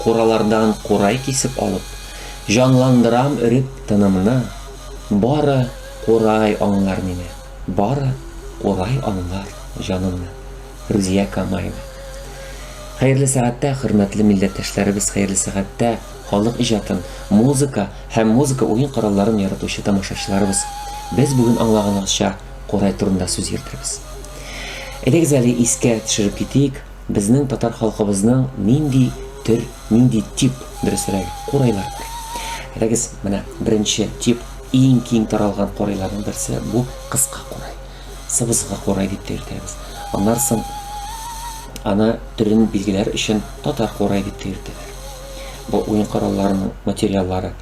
Куралардан курай кисеп алып, Җанландырам өреп тынымны, Бары курай аңлар мине, Бары курай аңлар җанымны. Рузия Камаева. Хәерле сәгатьтә, хөрмәтле милләттәшләребез, хәерле сәгатьтә халык иҗатын, музыка һәм музыка уен коралларын яратучы тамашачыларыбыз. Без бүген аңлаганыгызча курай турында сүз йөртербез. Әйдәгез әле искә төшереп китик, безнең татар халкыбызның нинди төр, нинди тип, дөресрәге, курайлар бар. Әйдәгез, менә беренче тип, иң киң таралган курайларның берсе бу кыска курай. Сыбызгы курай дип тә йөртәбез. Аннан соң аны төрен билгеләр өчен татар курай дип тә йөртәләр. Бу уен коралларының материаллары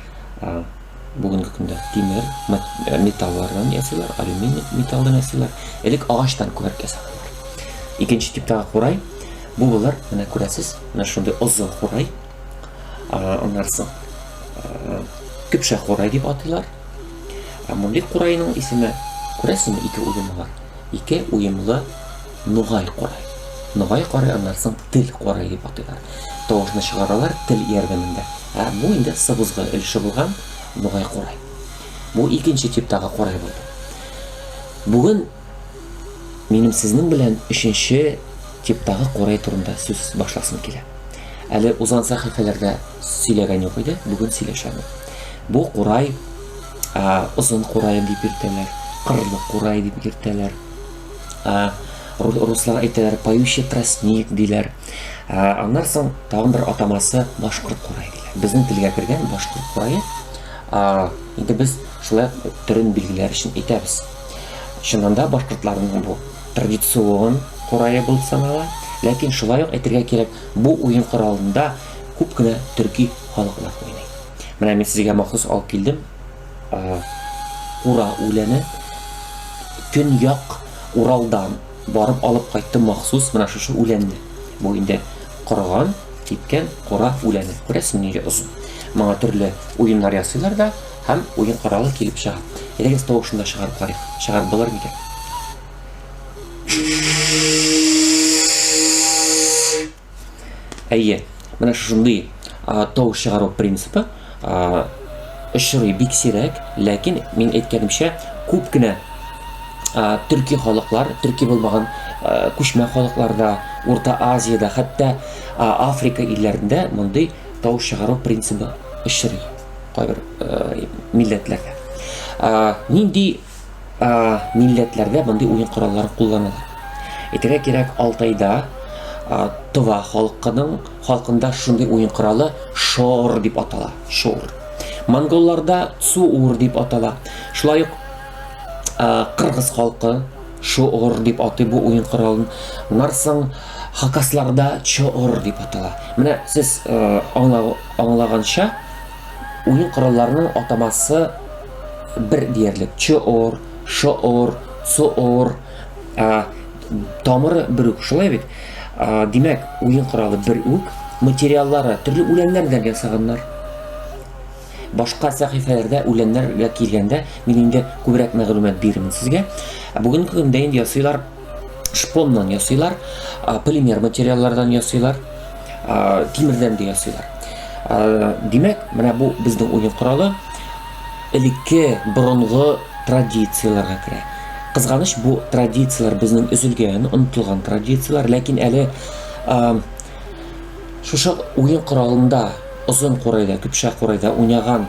бүгенге көндә тимер, металлардан ясыйлар, алюминий металлдан ясыйлар. Элек агачтан күбрәк ясаганнар. Икенче типтагы курай бу булыр, менә күрәсез, менә шундый озын курай. Аннан соң көпшә курай дип атыйлар. Ә мондый курайның исеме, күрәсезме, ике уемы бар. Ике уемлы нугай курай. Нугай курай, аннан соң тел курай дип атыйлар. Тавышны чыгаралар тел ярдәмендә. Ә бу инде сыбызгы өлеше булган нугай курай. Бу икенче типтагы курай булды. Бүген минем сезнең белән өченче типтагы курай турында сүз башласым килә. Әле узган сәхифәләрдә сөйләгән юк иде, бүген сөйләшәмен. Бу курай озын курай дип йөртәләр, кырлы курай дип йөртәләр. Руслар әйтәләр, поющий тростник диләр. Аннан соң тагын бер атамасы башкорт курай диләр. Безнең телгә кергән башкорт курае. Инде без шулай төрен билгеләр өчен әйтәбез. Чыннан да башкортларның бу традицион курае булып санала. Ләкин шулай ук әйтергә кирәк, бу уен коралында күп кенә төрки халыклар уйный. Менә мин сезгә махсус алып килдем. Кура үләне көньяк Уралдан барып алып кайттым махсус менә шушы үләнне. Бу инде корыган, кипкән кура үләне. Күрәсезме, нинди озын. Моңа төрле уеннар ясыйлар да һәм уен коралы килеп чыга. Әйдәгез тавышын да чыгарып карыйк. Чыгарып булыр микән? Әйе, менә шушындый тавыш чыгару принципы очрый бик сирәк, ләкин мин әйткәнемчә, күп кенә төрки халыклар, төрки булмаган күчмә халыкларда, Урта Азиядә, хәтта Африка илләрендә мондый тавыш чыгару принцибы очрый кайбер милләтләрдә. Нинди милләтләрдә мондый уен коралларын кулланалар. Әйтергә кирәк, Алтайда Тыва халкының халкында шундый уен коралы шор дип атала. Шор. Монголларда цуур дип атала. Шулай ук кыргыз халкы шоор дип атый бу уен коралын. Нарсың хакасларда чоор дип атала. Менә сез аңлаганча, Уен коралларының атамасы бер диярлек. Чоор, шоор, цоор. Тамыры бер үк, шулай бит? Димәк, уен коралы бер үк, материаллары төрле үләннәрдән ясаганнар. Башка сәхифәләрдә үләннәргә килгәндә, мин инде күбрәк мәгълүмат бирермен сезгә. Бүгенге көндә инде ясыйлар шпоннан ясыйлар, полимер материаллардан ясыйлар, тимердән дә ясыйлар. Димәк, менә бу безнең уен коралы элекке борынгы традицияләргә керә. Кызганыч, бу традицияләр безнең өзелгән, онытылган традицияләр, ләкин әле шушы уен коралында озын курайда, көпшә курайда уйнаган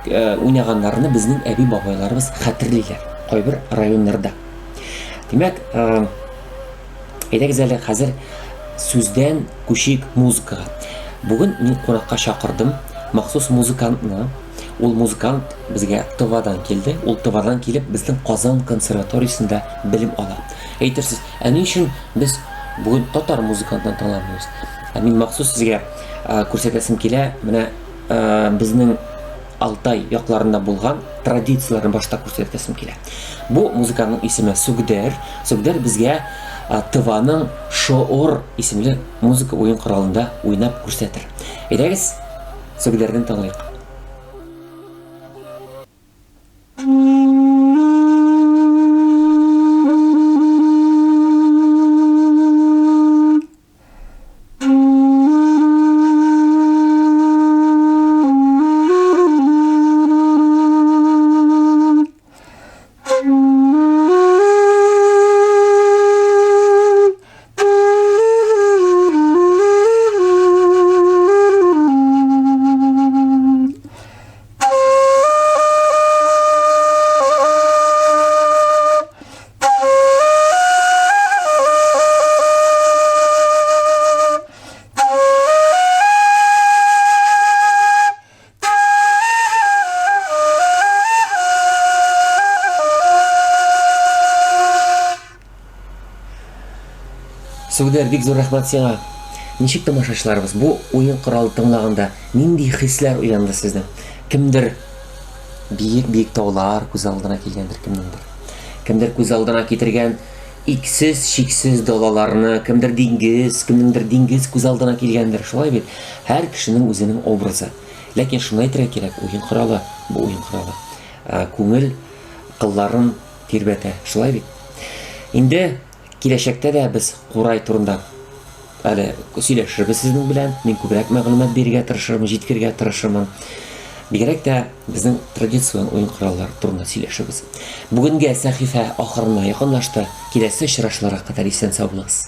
уйнаганнарны безнең әби-бабайларыбыз хәтерлиләр кайбер районнарда. Димәк, әйдәгез әле хәзер сүздән күчик музыкага. Бүген мин кунакка чакырдым махсус музыкантны. Ул музыкант безгә Тывадан килде. Ул Тывадан килеп безнең Казан консерваториясендә белем ала. Әйтерсез, ә ни өчен без бүген татар музыкантын тыңламыйбыз? Ә мин махсус сезгә күрсәтәсем килә, менә безнең Алтай якларында булган традицияләрне башта күрсәтәсем килә. Бу музыканың исеме Сугдер. Сугдер безгә Тываның Шоор исемле музыка уен коралында уйнап күрсәтер. Әйдәгез, Сугдердән тыңлыйк. Сүдер, бик зур рәхмәт сиңа. Ничек тамашачыларыбыз бу уен коралы тыңлаганда нинди хисләр уянды сезнең? Кемдер биек-биек таулар күз алдына килгәндер, кемнеңдер. Кемдер күз алдына китергән иксез чиксез далаларны, кемдер диңгез, кемнеңдер диңгез күз алдына килгәндер. Шулай бит? Һәр кешенең үзенең образы. Ләкин шуны әйтергә кирәк, уен коралы, бу уен коралы. Ә, күңел кылларын тирбәтә. Шулай бит? Инде киләчәктә дә без курай турында әле сөйләшербез сезнең белән. Мин күбрәк мәгълүмат бирергә тырышырмын, җиткерергә тырышырмын. Бигрәк тә безнең традицион уен кораллары турында сөйләшербез. Бүгенге сәхифә ахырына якынлашты. Киләсе очрашуларга кадәр исән сау булыгыз.